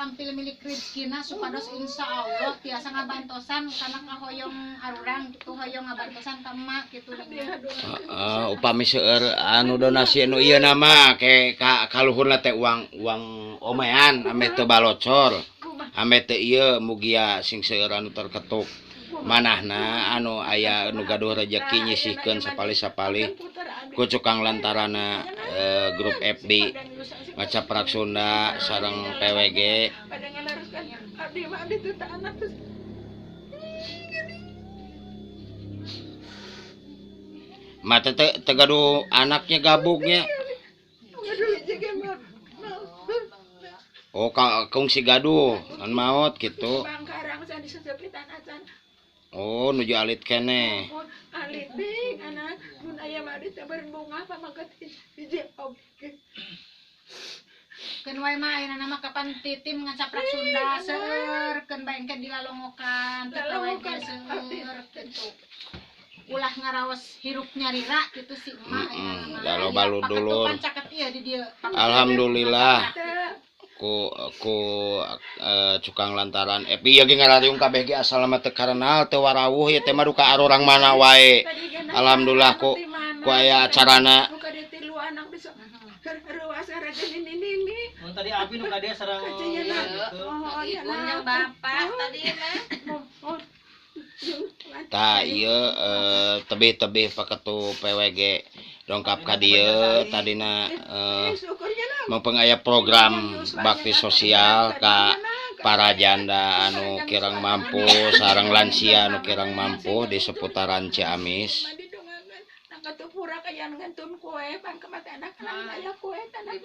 Gampil milik rezekina supados insya Allah tiasa ngabantosan karena kahoyong arurang gitu, hoyong ngabantosan ka emak gitu. Heeh, upami seueur anu donasi anu ieu nama ke ka kaluhurna teh uang uang omean ame teu balocor, ame teu ieu, mugia sing seueur anu terketuk manahna, anu aya nu gaduh rejeki nyisihkeun sapalih-sapalih ku cukang lantarana grup FB Ngacaprak Sunda sareng PWG. Pada ngalaruskan abdi mah, abdi teh teu anak terus. Mata teh teu gaduh anaknya gabugnya. Gaduh hiji ge mah. Oh, ka kungsi gaduh ngan maot gitu. Bangkarang san disesepitan acan. Oh, nuju alit keneh. Oh, alit ding anak mun aya mah abdi teh berbunga pamaget hiji oge. Keun wae mah ayeuna nama kapan titim Ngacaprak Sunda seueur, keun bae engke dilalongokan teu PWG seueur gitu. Ulah ngaraos hirup nyarira gitu si emak ayeuna mah. Da loba Aya dulur. paketupan caket ieu di dieu. Alhamdulillah ku ku cukang lantaran Epi ieu ge ngarariung kabeh ge asal mah teu karenal teu warawuh ieu teh mah duka arurang mana wae. Alhamdulillah ku ku aya acarana. Buka di tilu anak bisa reuas raja nini nini. Mun tadi abi nu ka dia sareng Kacanya na. gitu. Oh, ya. Ibunya bapak tadi mah. Oh. Tah ieu tebih-tebih paketu PWG dongkap ka dieu tadina Syukurnya na. mumpung aya program bakti sosial ka para janda anu kirang mampu sareng lansia anu kirang mampu di seputaran Ciamis. Mandi dongangan nangka teu pura kaya ngantun kue pan kemata anak anak aya kue tanah.